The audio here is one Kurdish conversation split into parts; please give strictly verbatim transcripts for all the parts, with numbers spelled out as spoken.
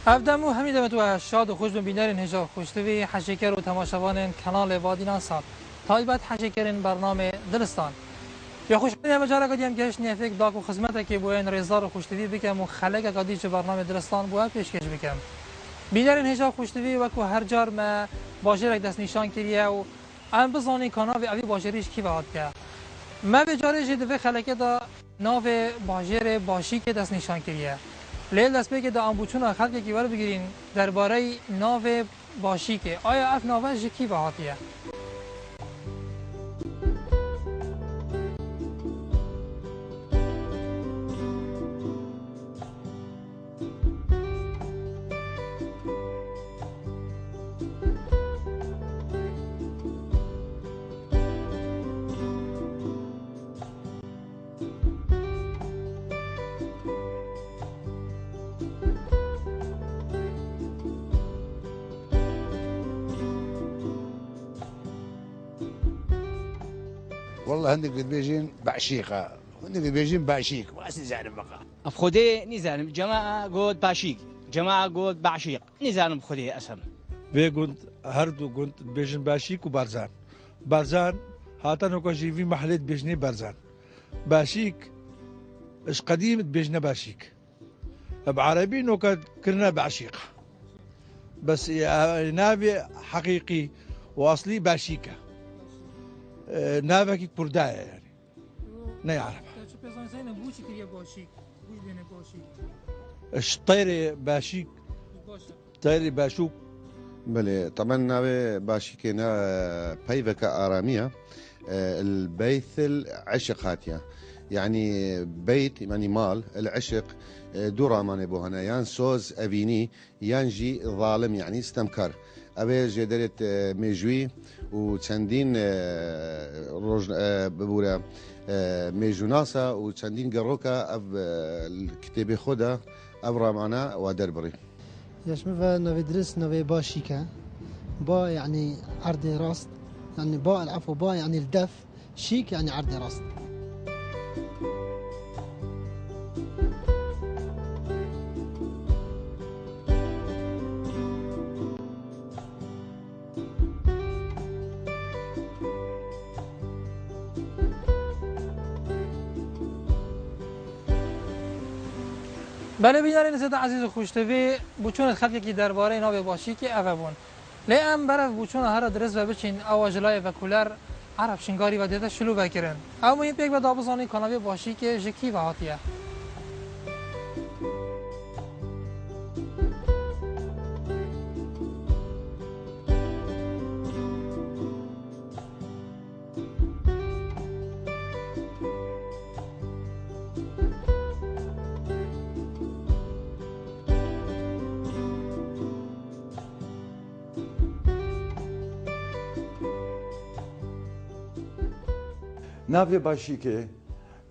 Ev dem û hemî demet we şad û xweş bin bînerên hêja Xweştivî, heşêker û temaşevanên kanalê Vadînan Sat. Taybet heşêkerên bernamê Dilistan. Ya xweşbînê, me careke dî em geşt nêfêk da ku xizmetekê bo yên rêzdar û Xweştivî bikem û xelekeka dî ji bernamê Dilistan bo we pêşkêş bikem. Bînerên hêja Xweştivî, wekû her car me bajêrek destnîşan kiriye û em bizanîn ka navê evî bajêrî ji kî ve hatiye. Me vê carê jî di vê xelekê de navê bajêrê Başîkê destnîşan kiriye. Lê li destpêkê de em bûçûna xelkekî werbigirîn derbareyî navê Başîkê. Aya ev nave ji kî ve hatiye? Wallah, hindik dibêjin Beşîq e, hindik dibêjin Beşîk. Ez nizanim veqa. Ev Xwedê nizanim. Cema got Beşîk. Cema got Beşîq. Nizanim Xwedê esem. Vê gund, her du gund dibêjin Beşîk û Berzan. Berzan, hata noka jî vî mehlê dibêjinê Berzan. Beşîk, ji qedîm dibêjine Beşîk. Bi erebî noka kirine Beşîq. Bes, e, navê heqîqî û aslî Beşîk e. E, navekî kurda ye yani. Ne araba. Ya çi pêzan zeyne bu çi kiriye Başîk? Bu dene Başîk. Ji teyrê Beşîk. Baş e. Teyrê Beşûk. Belê, temen navê Başîkê ne, e, peyveke aramiya. E, el beyt el eşiq hatiye. Yani beyt, yani mal, el eşiq, e, du ramanê bo hene. Yan soz, evînî, yan jî zalim, yani stemkar. Ev ê jê derêt, e, mêjûyî û çendîn, e, roj-, e, bibûre, e, mêjûnasa û çendîn geroka ev, e, li kitêbê xwe de ev ramana wa derbirî. Yaş min ve navê dirist navê Başîk e. Ba yani erdê rast. Yani ba el efo ba yani el def. Şîk, yani erdê rast. Belê bînerên zêde ezîz û xweştivî, bûçûnê xelkekî derbarê navê Başîkê ev e bûn. Lê em berev bûçûna here dirist ve biçîn, ewa ji layê vekuler Ereb Şingarî ve dête şilûvekirin. Ew muhîm pêk ve da bizanîn ka navê Başîkê ji kî ve hatiye. Navê Başîkê,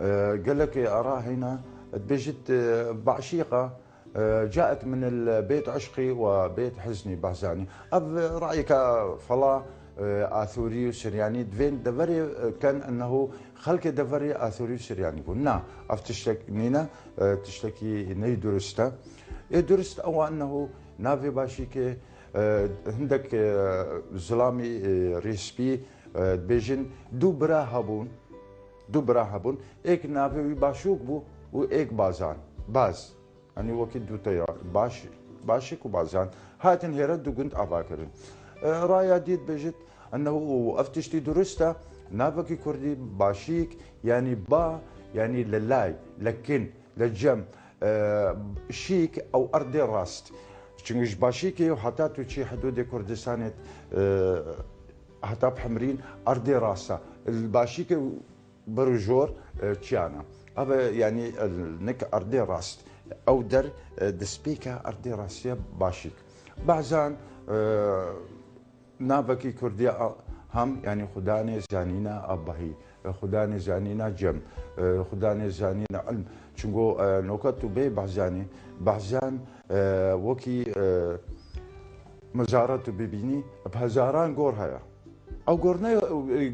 e, gelekê ara heyna, dibêjit, e, Başîqa, e, caet min el bêt eşqî we bêt hiznî Behzanî. Ev rayeka fela, e, Athûrî û Siryanî divên deverê, e, ken ennehu xelkê deverê Athûrî û Siryanî bûn. Na, ev tiştek nîne, e, tiştekî ney durist e. Ê durist ew ennehu navê Başîkê, e, hindek, e, zilamî, e, rêspî, e, dibêjin du bira hebûn, du bira hebûn. Êk navê wî Başûk bû û êk Bazan. Baz. Yanî wekî du teyar, baş, Başîk û Bazan, hatin hêre du gund ava kirin. E, raya dî dibêjit, ennehu ev tiştî durist e, navekî kurdî Başîk, yanî ba, yanî li lay, li kin, li cem, e, şîk ew erdê rast. Çimkî ji Başîkê heta tu çî hidûdê Kurdistanê, e, heta bi Hemrîn erdê rast e. Li Başîkê Ber û jor, e, çiyana. Ev e, yanî, e, nik erdê rast. Ew der, e, destpêka erdê rastiya Başîk. Bazan, e, navekî kurdiya a-, ham, yanî xudanê zanîna abahî, e, xudanê zanîna cem, e, xudanê zanîna ilm. Çungo, e, noka tu bê Bazanî, Bazan, e, wekî, e, mezara tu bibînî, bi hezaran gor heye. Ew gor ne, e,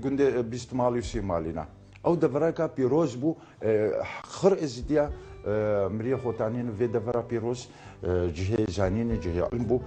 gundê, e, bîst malî û sî malî ne. Ew devereka pîroz bû, e, xir êzidiya, E, miriyê xwe tenîn vê devera pîroz, e, cihê zanînê, cihê îlm bû.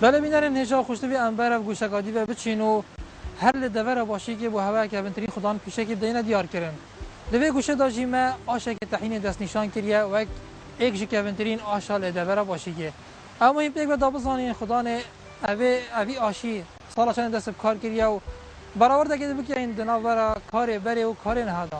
Belê bînerên hêja û xweştivî, em berev goşeka dî ve biçîn û her li devera Başîkê bo hewe kevintirîn xudan pîşekî bideyne diyar kirin. Li vê goşê de jî me aşeke tehînê destnîşan kiriye wek êk ji kevintirîn aşa li devera Başîkê. Em muhîm pêk ve da bizanîn xudanê evê, evî aşî sala çendê dest bi kar kiriye û berawerdekê dê bikeyin di navbera karê berê û karê niha de.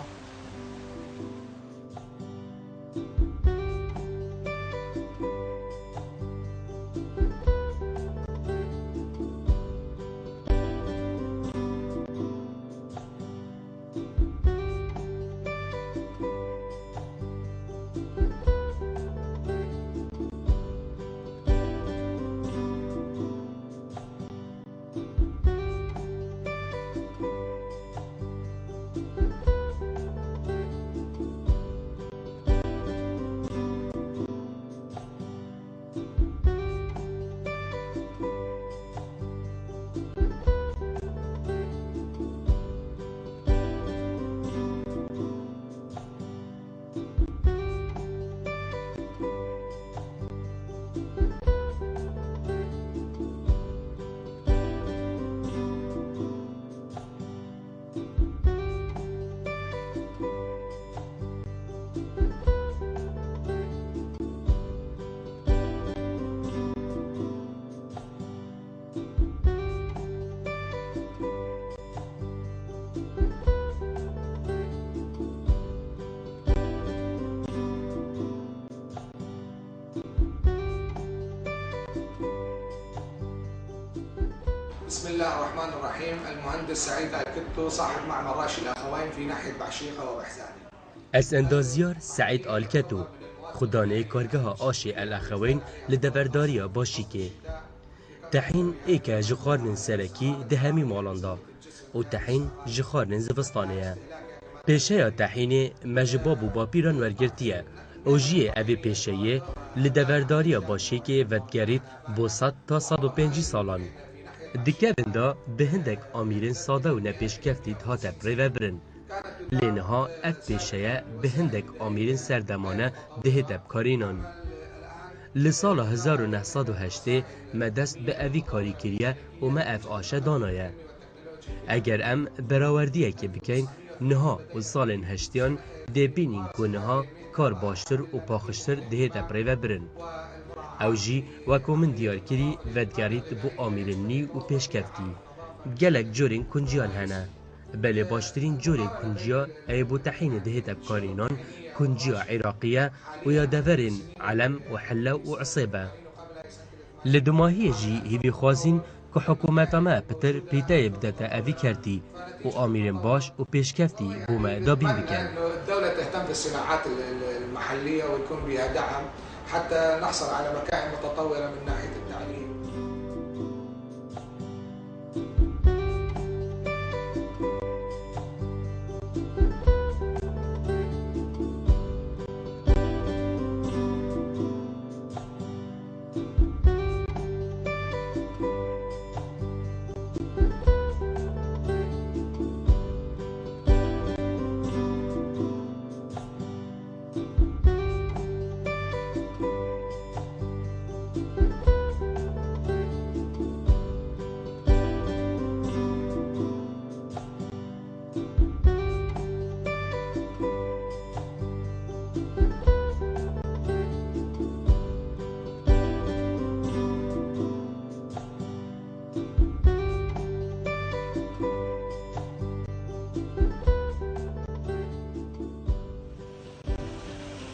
بسم الله الرحمن الرحيم. المهندس سعيد آلكتو، صاحب معمل راشي الأخوين في ناحية بعشيقة وبحزانة. Ez endaziyar Seîd Alketo, xudanê kargeha Aşê El Exeweyn li deverdariya Başîkê. Tehîn êk e ji xwarinên serekî di hemî malan de û tehîn ji xwarinên zivistanê ye. Pêşeya tehînê me ji bab û bapîran wergirtiye û jiyê evê pêşeyê li deverdariya Başîkê vedigerît bo sed ta sed û pêncî salan. Di kevin de bi hindek amîrên sade û nepêşkeftî dihate birêvebirin. Lê niha ev pêşeye bi hindek amîrên serdemane dihête bikarînan. Li sala hezar û neh sed û heştê me dest bi evî karî kiriye û me ev aşe danaye. Eger em berawerdiyekê bikeyn niha û salên heştiyan, dê bînîn ku niha kar baştir û paqijtir dihête birêvebirin. Ew jî, wek ku min diyar kirî, vedigerît bo amîrên nî û pêşkeftî. Gelek curên kunciyan hene. Belê baştirîn curê kunciya ê bo tehînê dihête bikarînan kunciya Iraqî ye û ya deverên Elem û Hille û Isêb e. Li dumahiyê jî hîvî xwazîn ku hikûmeta me pitir pîteyê bidete evî kertî û amîrên baş û pêşkeftî bo me dabîn bikin. الدولة تهتم بالصناعات ال-، ال-، المحلية ويكون بها دعم حتى نحصل على مكائن متطورة من ناحية التعليم.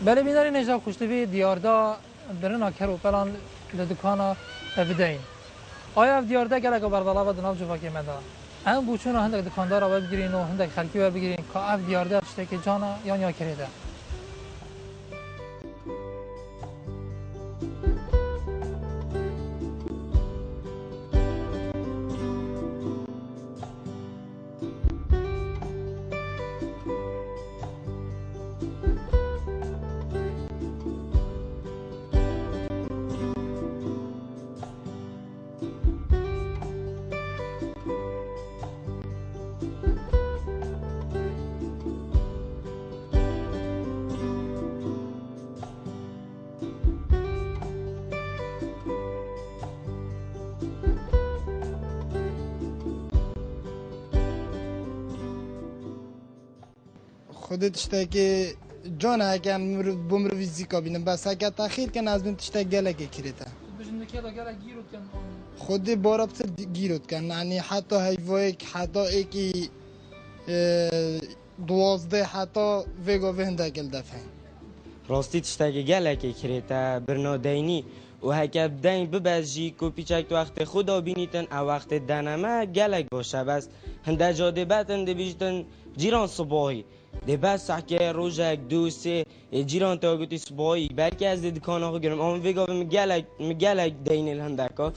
Belê bînerên hêja xweştivî, diyarda birina ker û pelan li dukana bideyîn. Aya ev diyarde geleka berdala ve di nav civakê me de. Em boçûna hindek dikandara we bigirîn û hindek xelkî we bigirîn ka ev diyardeya tiştekî can e yan ya kirêt e. Xwedê tiştekê can e, heke em mirov, bo mirovî zîka bînin. Bes heke texîr kin, ez bin tiştek gelekê kirêt e. Dibêjin di kê de gelek gîro dikin an? Xwedê bara pitir di-, gîro dikin. Yanî heta heyvayek, heta êkî, e, duwazdeh, heta vê gavê hindek li def heyî. Rastî tiştekê gelekê kirêt e, birna deynî. Û heke deyn bibes jî, ku pîçek tu wextê xwe da bînîtin, ew wextê deneme gelek baş e. Bes hinde ca dê betin, dibîjtin cîran sibahî. Dê bes heke rojek, du, sê, ê cîran te gotî sibahî, belkî ez dê dikana xwe girim. Ama vê gavê min gelek, min gelek deynê li hindeka.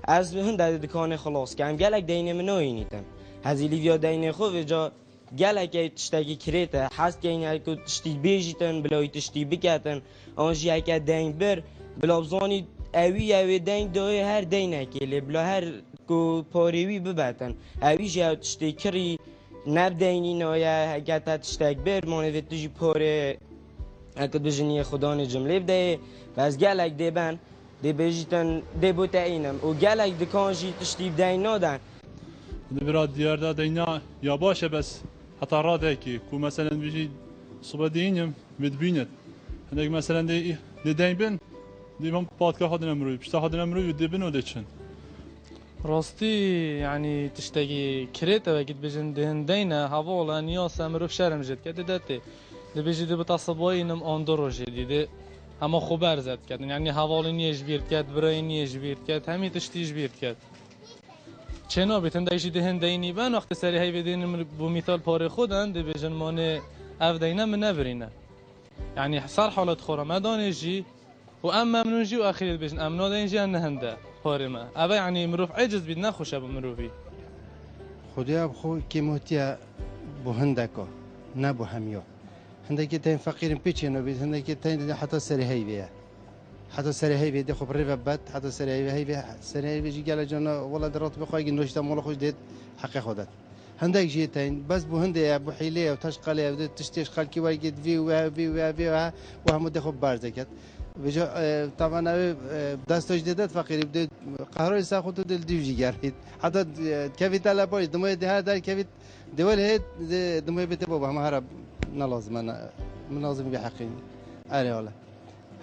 Ez hinde dê dikanê xilas kem. Gelek deynê min nayînîtin. Ez ê lîviya deynê xwe vêca gelek ey tiştekî kirêt e. Hez dikeyn heke tiştî bêjîtin, bila wî tiştî biketin. An jî heke deyn bir, bila bizanî ewî ye wê deyn dayê her deynekê lê, bila her ku parê wî bibetin. Ewî jî ew tiştê kirî ne bi deynî naye, heke te tiştek bir, manê vê tu jî parê, heke tu bijiniyê xwe danê cimlê bideyê. Bes gelek dê ben, dê bêjîtin, dê bo te înim. Û gelek dikan jî tiştî bi deyn naden. Di bira diyar de deyna ya baş e, bes heta radekê ku meselen bijî sibe dê înim, min dibînit. Hinek meselen dê, dê deyn bin, dê van patka xwe dine mirovî, pişta xwe dine mirovî, dê bin û dê çin. Rastî, yanî tiştekî kirêt e, wekî dibêjin dihin deyne, heval e, niyas e, mirov şerm jê dike, dide tê. Dibêjî dê bita sibayî nim an du rojê dî, dê hema xwe berze diket. Yanî hevalê niyê ji bîr diket, birayê niyê ji bîr diket, hemî tiştî ji bîr diket. Çê nabît, hindek jî dihin deynî ben, wextê serê heyvê dê nim bo mîtal parê xwe den, dibêjin manê ev deyne min nebirîne. Yanî ser halet xwe re me danê jî, û em memnûn jî û exirê dibêjin, em nadeyn jî, em ne hinde parê me. Eve, yanî, mirov eciz bît, nexweş e bo mirovî. Xwedê ev xwe kêmotiye bo hindeka, ne bo hemiya. Hindekê tên feqîr in pê çê nabît, hindekê tên heta serê heyvê ye. Heta serê heyvê dê xwe bi rê ve bet, heta serê heyvê, heyvê, serê heyvê jî gele cana, wela di ratibê xwe êkî noşte mala xwe jî dê heqê xwe det. Hindek jî tên, bes bo hindê ye, bo hîlê ye, taş qelê ye, tiştê ji xelkî wergêt, vî we, vî we, vî we, û hemû dê xwe berze ket. Vêca, e, tavan ew, e, desta jî dê det feqîrî, dê qehroyê ser xwe tu dê li dîv jî gerît. Heta, e, kevî te lepa jî, dimayê dê her derkevît, dê welê hê, dê, dimayê bê te baba, hema here ne lazim e, ne, min lazim bê heqî. Erê wele.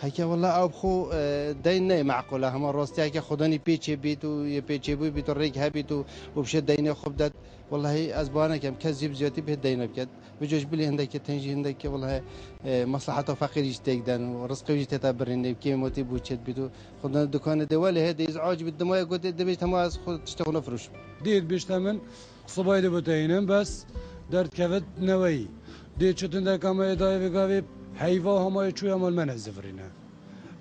Heke wela ew bi xwe, e, deyn neyê meqûl e. Hema rastî heke xwedanî pê çê bît û yê pê çêbûyî bît û rêk hebît û, û bi şê deynê xwe bidet. Wellahî ez bawer nekem kes jî bi ziyatî bihê deyna biket. Bi coş bilî hindekê tên jî hindekê wellahî, e, mesleheta feqîrî jî têk den û rizqê wî jî tête birînê, kêmotî bû çêt bît û xwedan dikanê dê welê hê dê îzac bît, dimaya gotê dibêjt hema ez xwe tiştê xwe nefiroşim. Dê dibêjte min, Sibayê dê boteyînin, bes derdikevit neweyî. Dê çi tindek ama ê dayê vê gavê heyva hema yê çûya mal me nêzîvirîne.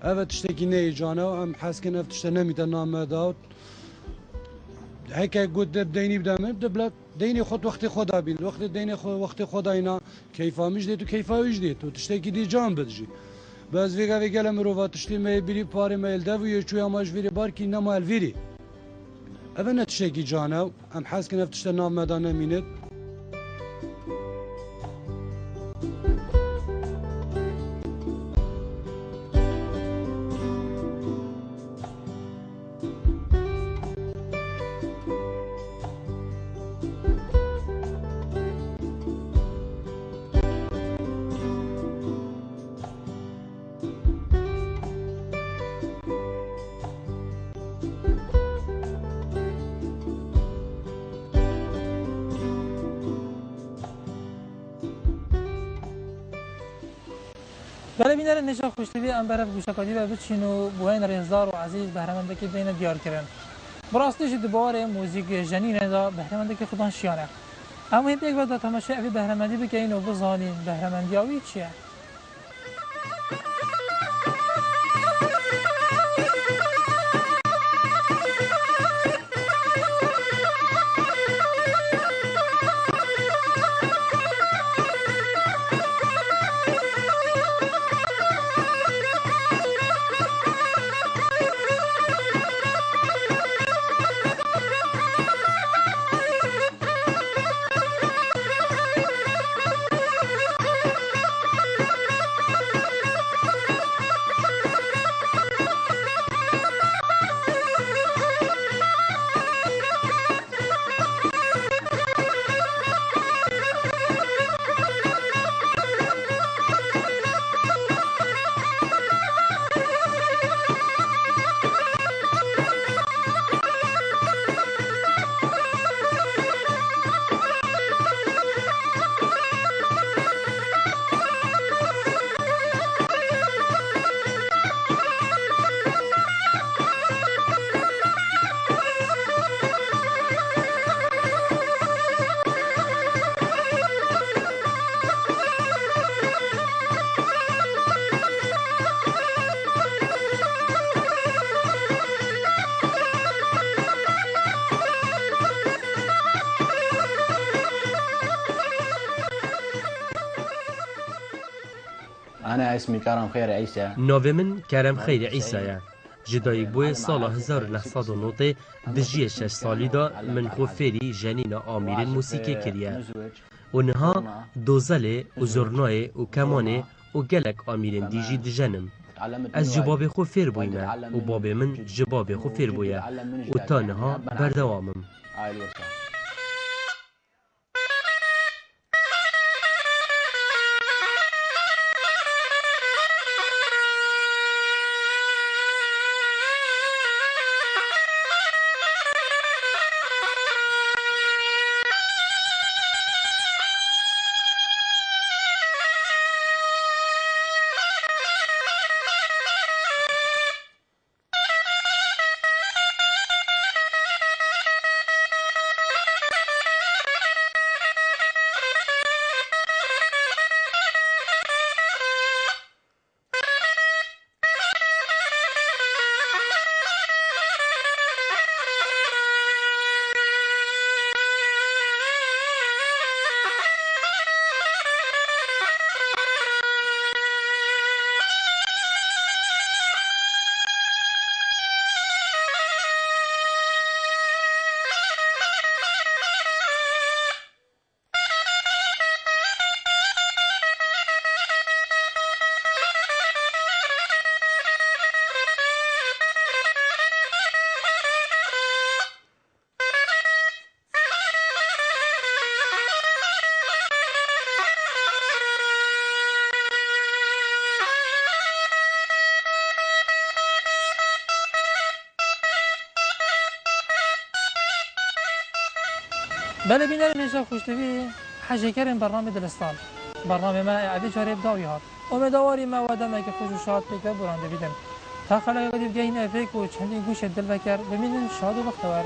Ev e tiştekî neyê cana, em hez kin ev tişte nemîte nam me da. Heke got dê bideynî bide min, dê bila deynê xwe wextê xwe da bîn. Wextê deynê xwe, wextê xwe dayna, keyfa min jî dê tu keyfa wî jî dê tu. Tiştekî dê can bid jî. Bes vê gavê gele mirova tiştê me yê birî parê me yê li dev û yê çûya ma ji vîrê barkî nema el vîrî. Ev ne tiştekî can e, em hez kin ev tişte nav me de nemînit. Belê bînerên hêja xweşdîvî em berev gûşekarî ve biçîn û bo hên rêzdar û ezîz behremendekî bêne diyarkirin. Bi rastî jî di bawerê muzîk jenînê de behremendekî xudan şiyan e. Em ê pêk ve de temaşe evî behremendî bikeyin û bizanîn behremendiya wî çi ye. Ana ismi Kerem Xeyr Îsa. Navê min Kerem Xeyr Îsa ye. Ji dayikbûyê sala hezar û neh sed û notê di jiyê şeş salî de min xwe fêrî jenîna amîrên mûsîkê kiriye. Û niha dozelê û zurnayê û kemanê û gelek amîrên dî jî dijenim. Ez ji babê xwe fêr bûyme û babê min ji babê xwe fêr bûye û ta niha berdewam im. Belê bînerên hêja xweşdivî, hejêkerên bernamê Dilistan. Bernamê me evê carê bi dawî hat. Umêda warî me we demeke xweş û şad pêk ve boran dibînin. Ta xeleka dî bigehîne pêk û çendî gûşê dilveker bimînin şad û bextewer.